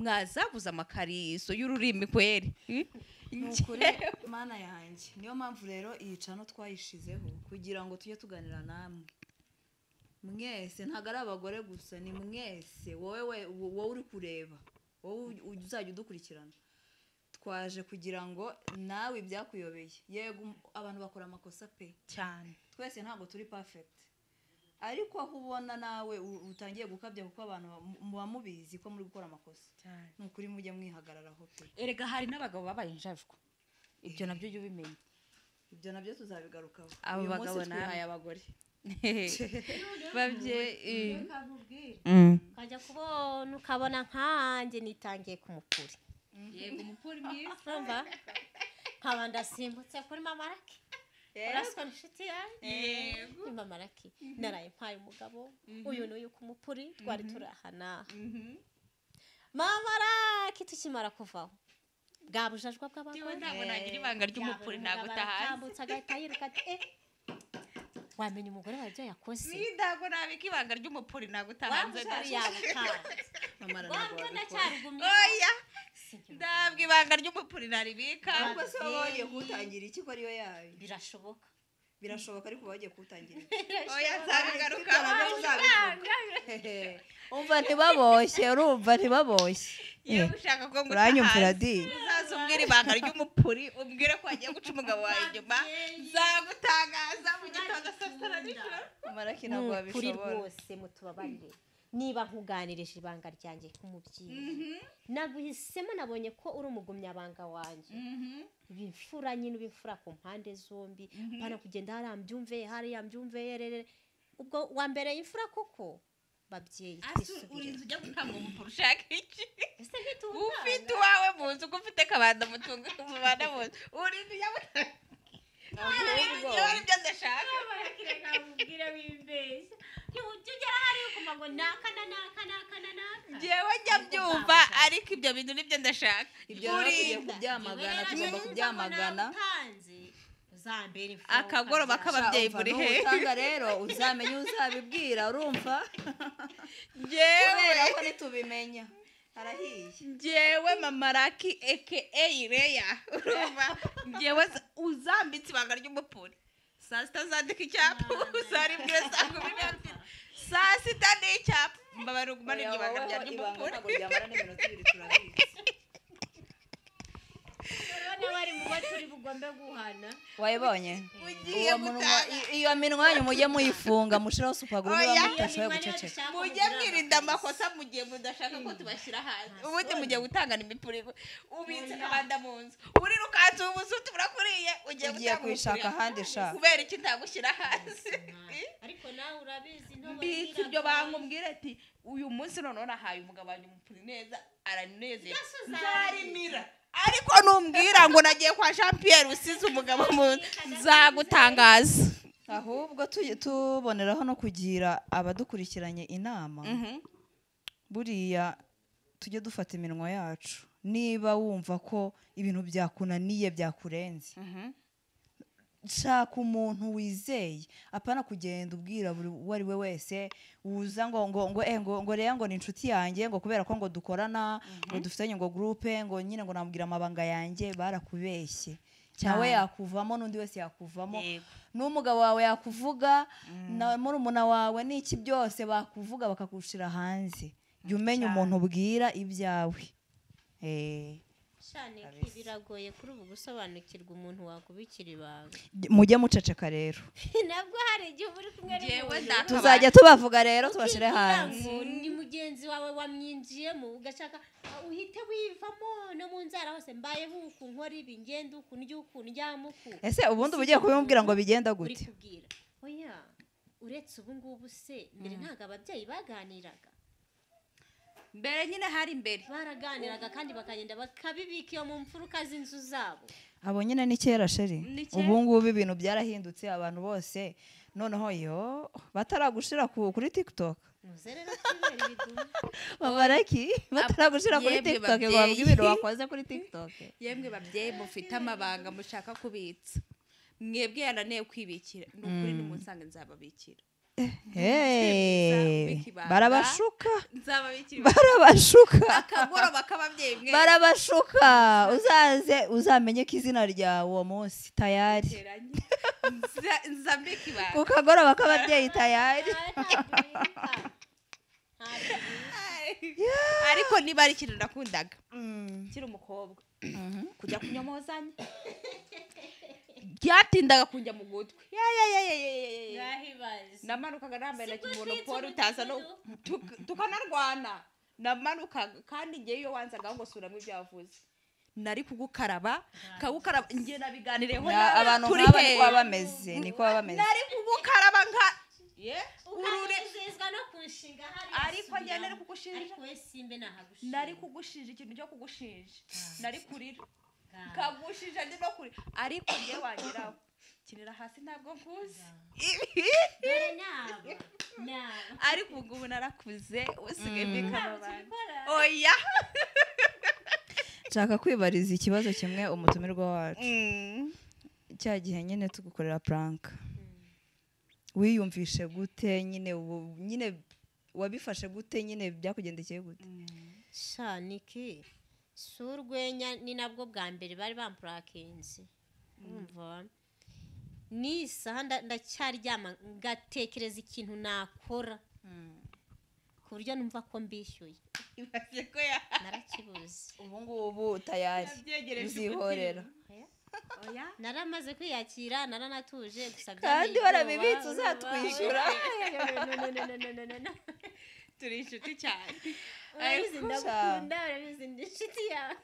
Mwazabuze amakariso y'ururimi kweri. Nukuri mana yanjye, niyo mpamvu rero iyi cano twayishizeho kugira ngo tujye tuganira namwe mwese, ntabwo ari abagore gusa, ni mwese, wowe wowe uri kureba, wowe uzajya udukurikirana. Twaje kugira ngo nawe ibyakuyobeye. Yego abantu bakora amakosa pe cyane, twese ntabwo turi perfect, ariko aho ubona nawe utangiye gukabya kuko abantu muba mubizi ko muri gukora amakosa, ni ukuri mujye mwihagararaho pe. Erega hari n'abagabo babaye injajwa, ibyo nabyo ujye ubimenya, ibyo nabyo tuzabigarukaho. Abo bagabo twihaye abagore babyeyi ukajya kubona ukabona nkanjye nitangiye kumukuri. Yego umukuri mwiza, nkaba ndasimbutse kuri Mama Lucky. Uraswa inshuti yanjye. Yego Mama Lucky naraye mpaye umugabo uyu n'uyu kumupuri twari turahana. Mama Lucky tukimara kuvaho bwa bujajwa bw'abagore, ntabwo nagira ibanga ry'umupuri ntabwo utahanze, agahita yiruka ati wamenya umugore wawe ibyo yakoze. Ntabwo nabika ibanga ry'umupuri ntabwo utahanze. Oya ndabwo ibanga ry'umupuri naribika. Ahubwo se wowe wagiye kuwutangira iki ko ariyo yayo? Birashoboka, birashoboka, ariko wagiye kuwutangira iki? Oya nzabigaruka. Umva ntibaboshye, urumva ntibaboshye. Iyo ushaka ko uranyumvira di, uzaza umbwire ibanga ry'umupuri, umbwire ko wagiye guca umugabo wawe inyuma, nzagutangaza mu gitondo saa sita na nijoro. Mama Lucky ntabwo wabishobora rwose, mutubabarire. Niba nkuganirije ibanga ryanjye nk'umubyeyi, naguhisemo, nabonye ko uri umugumyabanga wanjye. Ibimfura nyine ubimfura ku mpande zombi, pana kugenda hariya mbyumve hariya mbyumve yerere. Ubwo wa mbere y'imfura koko babyeyi twisubire. Urinze ujya gutanga umupuri ushaka iki? Ufite uwawe mu nzu, uko ufite kabanda mutunga mubana mu nzu, urinze ujya gutanga ibyo ndashaka. Njyewe njya mbyumva, ariko ibyo bintu nibyo ndashaka. Ibyo rero tugiye kubyamagana, tugomba kubyamagana. Akagoroba k'ababyeyi buri he utanga rero uzamenye uzabibwira, urumva? Njyewe ko nitubimenya arahiye. Njyewe Mama Lucky aka Leya, urumva? Njyewe uzambitse ibanga ry'umupuri saa sita zandika icyapa, uzaribwire saa kumi n'ebyiri, saa sita n'icyapa, mbabarira ugumane iryo banga rya ry'umupuri. Ntabwo ryamara n'iminota ibiri turabizi. Wayibonye? Iyo minwa yanyu mujye muyifunga, mushiraho supaguru niba mutashoboye guceceka. Mujye mwirinda amakosa mu gihe mudashaka ko tubashyira hanze. Ubundi mugiye gutangana imipuri, ubitse kabanda mu nzu, urirukanse ubusuti burakuriye, ugiye kuyishaka ahandi sha. Kubera iki ntagushyira hanze? Ariko nawe urabizi mbitse iryo banga, umbwire ati uyu munsi noneho nahaye umugabo wanjye umupuri neza, aranezerwa, nzarimira. Ariko numbwira ngo nagiye kwa Jean Pierre usize umugabo mu nzagutangaza. Ahubwo tuboneraho no kugira abadukurikiranye inama, buriya tujye dufata iminwa yacu. Niba wumva ko ibintu byakunaniye byakurenze, shaka umuntu wizeye, apana kugenda ubwira buri uwo ari we wese uza ngo ngo ngo ngo ngo Leya ngo ni inshuti yanjye, ngo kubera ko ngo dukorana, ngo dufitanye ngo groupe, ngo nyine ngo namubwira amabanga yanjye. Barakubeshye, nawe yakuvamo, n'undi wese yakuvamo, n'umugabo wawe yakuvuga, na murumuna wawe n'iki byose bakuvuga bakagushira hanze. Jya umenya umuntu ubwira ibyawe. Cyane biragoye kuri ubu gusobanukirwa umuntu wakubikira ibanga. Mujye muceceka rero. Nabwo hari igihe uri kumwe n'umuntu, tuzajya tubavuga rero tubashire hanze. Ni mugenzi wawe wamwinjiyemo ugashaka uhite wivamo no mu nzara hose, mbaye nkuku nkora ibi ngenda uku ndya uku ndyama uku. Ese ubundi ubugiye kubimubwira ngo bigenda gute? Oya, uretse ubu ngubu se mbere ntabwo ababyeyi baganiraga. Mbere nyine hari mbere baraganiraga kandi bakagenda bakabibika iyo mu mfuruka z'inzu zabo. Abo nyine ni kera sheri, ubu ngubu ibintu byarahindutse, abantu bose noneho yo bataragushira kuri TikTok. Mama Lucky bataragushira kuri TikTok ngo bavuge ibintu wakoze kuri TikTok. Yemwe babyeyi mufite amabanga mushaka kubitsa, mwebwe yananiye kwibikira, ni ukuri nimusange nzababikira. Barabashuka. Barabashuka. Akagoroba k'ababyeyi mwe. Barabashuka. Uzaze uzamenye ko izina ryawe uwo munsi tayari. Nzambika ibanga. Ku kagoroba k'ababyeyi tayari. Ariko niba ari ikintu nakundaga kiri umukobwa kujya kunyomozanya byatindaga kunjya mu gutwi namanukaga nambaye na kimonopole utaza no tukanarwana namanukaga kandi ngewe iyo wanzaga ngo suramo ibyo wavuze nari kugukaraba kagukaraba nge nabiganireho abantu nk'aba niko baba bameze niko baba bameze nari kugukaraba nka ukanezezwa no kunshinga hariya ariko njye nari kugushinja ariko we simbe nahagushinja nari kugushinja ikintu cyo kugushinja nari kurira kagushinja ndi no kurira ariko njye wageraho kinira hasi ntabwo nkuzi dore nabo ariko ubu narakuze usigaye mbika abantu oya nshaka kwibariza ikibazo kimwe umutumirwa wacu cya gihe nyine tugukorera prank wiyumvishe gute nyine nyine wabifashe gute nyine byakugendekeye gute sha niki si urwenya ni nabwo bwa mbere bari bampurakinze urumva ni isaha ndacyaryama ngatekereza ikintu nakora ku buryo numva ko mbishyuye narakibuze ubu ngubu tayari uzihorera naramaze kwiyakira naranatuje gusa kandi warabibitse uzatwishyura turi inshuti cyane urabizi ndagukunda urabizi ndi inshuti yawe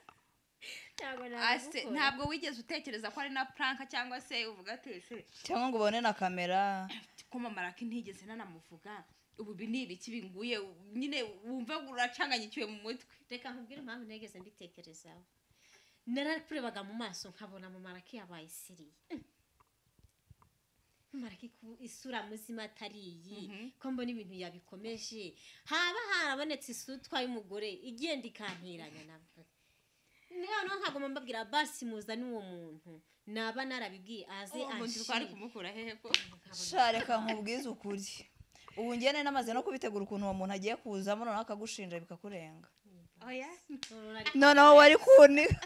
ntabwo wigeze utekereza ko ari na prank cyangwa se uvuga ati ese cyangwa ngo ubone na kamera ko mama Lucky ntigeze nanamuvuga ubu ibi ni ibiki binguye nyine wumva uracanganyikiwe mu mutwe reka nkubwire impamvu ntigeze mbitekerezaho narakurebaga mu maso nkabona mama Lucky yabaye isiriye mama Lucky isura muzima atari iyi ko mbona ibintu yabikomeje haba harabonetse isutwa y'umugore igenda ikantiranya nabwo noneho nkagomba mbabwira basi muzane uwo muntu naba narabibwiye aze uwo twari kumukura hehe ko sha reka nkubwize ukuri ubu ngene namaze no kubitegura ukuntu uwo muntu agiye kuzamo noneho akagushinja bikakurenga oya noneho wari kuniga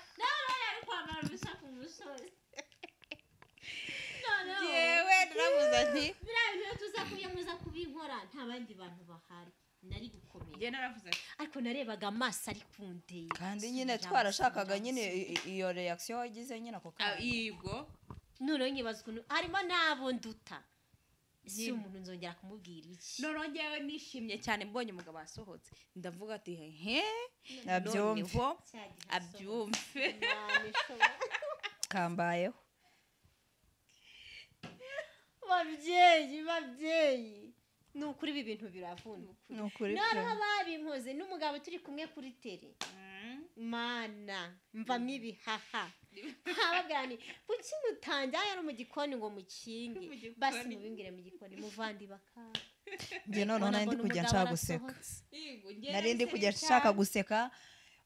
yewe naravuze nti biriya bintu tuza kubimuza kubinkora nta bandi bantu bahari nari gukomeye naravuze ariko narebaga amaso ari kundeba kandi nyine twarashakaga nyine iyo reaction wagize nyine ako kanya yego noneho nkibaza ukuntu harimo n'abo nduta si umuntu nzongera kumubwira iki noneho ngewe nishimye cyane mbonye umugabo wasohotse ndavuga ati hehe abyumve abyumve kambayeho babyeyi babyeyi ni ukuri ibi bintu biravuna noneho babinkoze n'umugabo turi kumwe kuri tere mana mvamo ibihaha nkababwira nti kuki mutangira no mu gikoni ngo mukinge basi mubingire mu gikoni muvandi bakanga njye noneho nari ndi kujya nshaka guseka nari ndi kujya nshaka guseka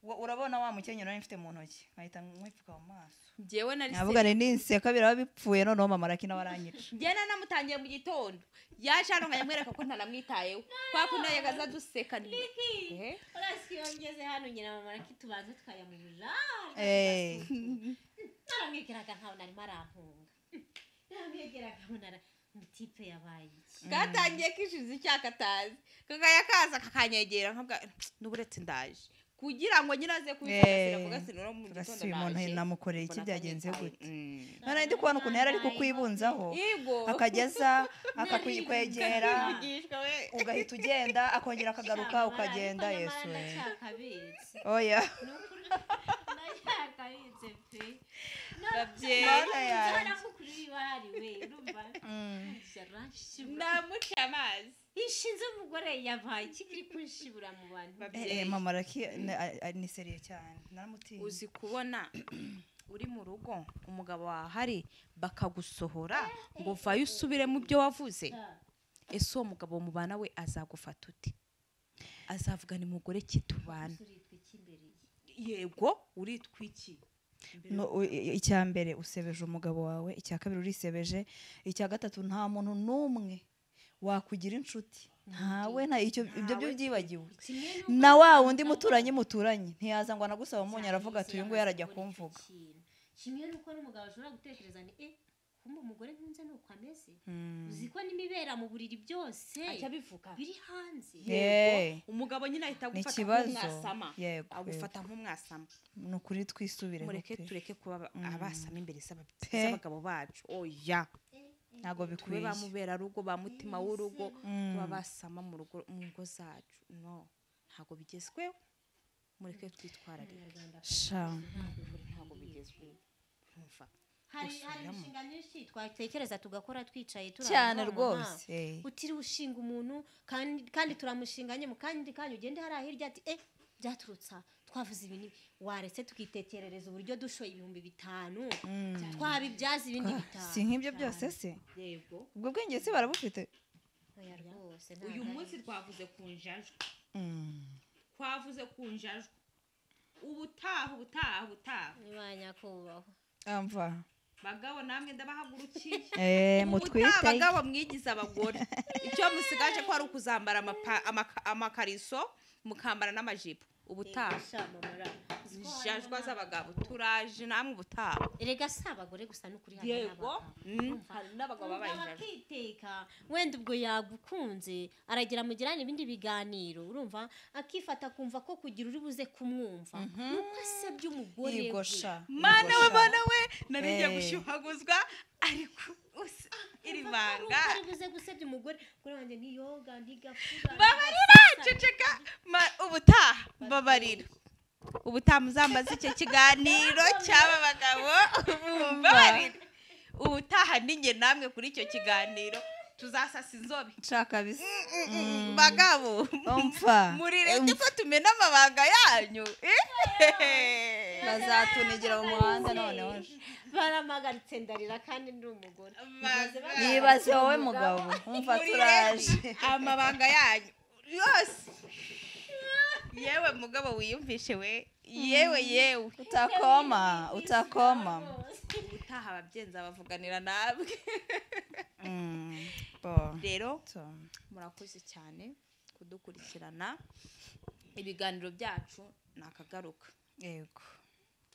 urabona wa mukenyero nari mfite mu ntoki nkahita nkwipfuka mu maso njyewe nari navuga nti ninseka biraba bipfuye noneho mama Lucky nawe aranyica njyewe nanamutangiye mu gitondo yaje hano nkayamwereka ko ntanamwitayeho kwa kundi yajyaga aza duseka urasi iyo ngeze hano nyina mama Lucky tubanza tukayamubura naramwegeraga nkabona arimo arampunga naramwegeraga nkabona umutipe yabaye iki katangiye kishize icyaka atazi kakaya kaza kakanyegera nkabwa n'uburetse ndaje kugira ngo nyine aze kubisasira avuga ati no mu gitondo umuntu namukoreye iki byagenze gute none ndi kubona ukuntu yari ari kukwibunzaho akageza akakwegera ugahita ugenda akongera akagaruka ukagenda Yesu oya namuca amazi ishinze umugore yabaye ikiri kunshibura mu bantu mama Lucky ni seriye cyane naramutinya uzi kubona uri mu rugo umugabo wahari bakagusohora ngo vayo usubire mu byo wavuze ese uwo mugabo mubana we azagufata ute azavuga ni mugore kitubana yego uritwa iki icya mbere usebeje umugabo wawe icya kabiri urisebeje icya gatatu nta muntu n'umwe Wakugira inshuti ntawe, nta icyo ibyo byo byibagiwe. Na wa wundi muturanyi ntiyaza ngo anagusaba umunyu, aravuga ati uyu nguyu arajya kumvuga. Kimwe nuko n'umugabo ashobora gutekereza ni kumbe umugore nkunze nuko ameze, uzi ko n'imibera mu buriri byose biri hanze. Umugabo nyine ahita agufata nk'umwasama, agufata nk'umwasama. Ni ukuri twisubire, mureke tureke kuba abasama imbere z'abagabo bacu. Oya, ntabwo bikwiye. Ba mubera rugo, ba mutima w'urugo, kuba basama mu rugo, mu ngo zacu, no ntabwo bigezweho. Mureke twitwararike, ntabwo bigezweho. Hari imishinga myinshi twatekereza tugakora twicaye cyane rwose. Utiriwe ushinga umuntu kandi turamushinganye mu kandi kanya ugende hariya hirya ati byaturutsa twavuze ibintu, waretse tukitekerereza uburyo dushoye 5000 twabibyaza ibindi 5. Si nk'ibyo byose se? Yego, ubwo bwenge se barabufite? Uyu munsi twavuze ku njajwe, twavuze ku njajwe. Ubutaha nyakubahwa amva bagabo namwe ndabahagurukiye. Mutwite abagabo mwigize abagore, icyo musigaje ko ari ukuzambara amakariso mukambara n'amajipo. Ubutaha njajwa z'abagabo turaje namwe ubutaha. Erega si abagore gusa n'ukuri, hari n'abagabo babaye akiteka wenda ubwo yagukunze aragira mugirane ibindi biganiro, urumva akifata kumva ko kugira uri buze kumwumva nuko asebye umugore we. Mana we narigiye gushyuhaguzwa, ariko iri banga ari buze gusebya umugore kuri wanjye ntiyoga ntigafura. Babarira, ceceka ubutaha, babarira ubutaha muzambaza icyo kiganiro cy'aba bagabo, babarira ubutaha ninjye namwe kuri icyo kiganiro tuzasasa inzobe. Nshaka bisa bagabo murirenge ko tumena amabanga yanyu. Bazatunigira mu muhanda noneho baramagaritse ndarira kandi ndi umugore. Nibaze wowe mugabo umva turaje amabanga yanyu yose. Yewe mugabo wiyumvishe we, yewe utakoma ubutaha ababyenza bavuganira namwe. Rero murakoze cyane kudukurikirana, ibiganiro byacu nakagaruka. Yego,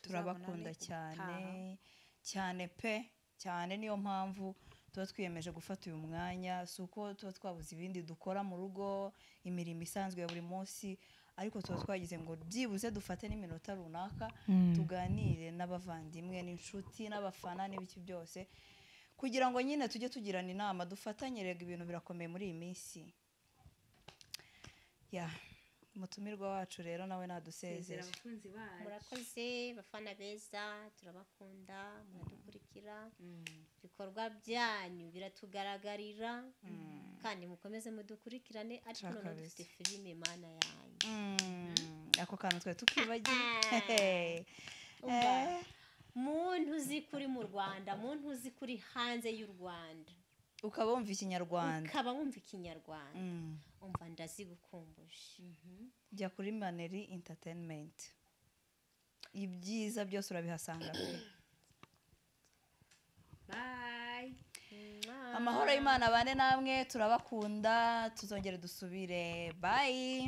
turabakunda cyane cyane pe cyane. Niyo mpamvu tuba twiyemeje gufata uyu mwanya, si uko tuba twabuze ibindi dukora mu rugo, imirimo isanzwe ya buri munsi, ariko tuba twagize ngo byibuze dufate n'iminota runaka tuganire n'abavandimwe n'inshuti n'abafana n'ibiki byose, kugira ngo nyine tujye tugirana inama, dufatanye. Rega ibintu birakomeye muri iyi minsi. Ya mutumirwa wacu rero nawe nadusezera. Murakoze bafana beza, turabakunda, muradukurikira, ibikorwa byanyu biratugaragarira, kandi mukomeze mudukurikirane. Ariko none dufite filime mana yanjye. Ako kantu twe tukibagiye. Muntu uzi kuri mu Rwanda, muntu uzi kuri hanze y'u Rwanda, ukaba wumva ikinyarwanda, umva ndazigukumbuje. Jya kuri Maneri Entertainment, ibyiza byose urabihasanga pe. Bye. Amahoro y'Imana bane namwe, turabakunda, tuzongere dusubire. Bye.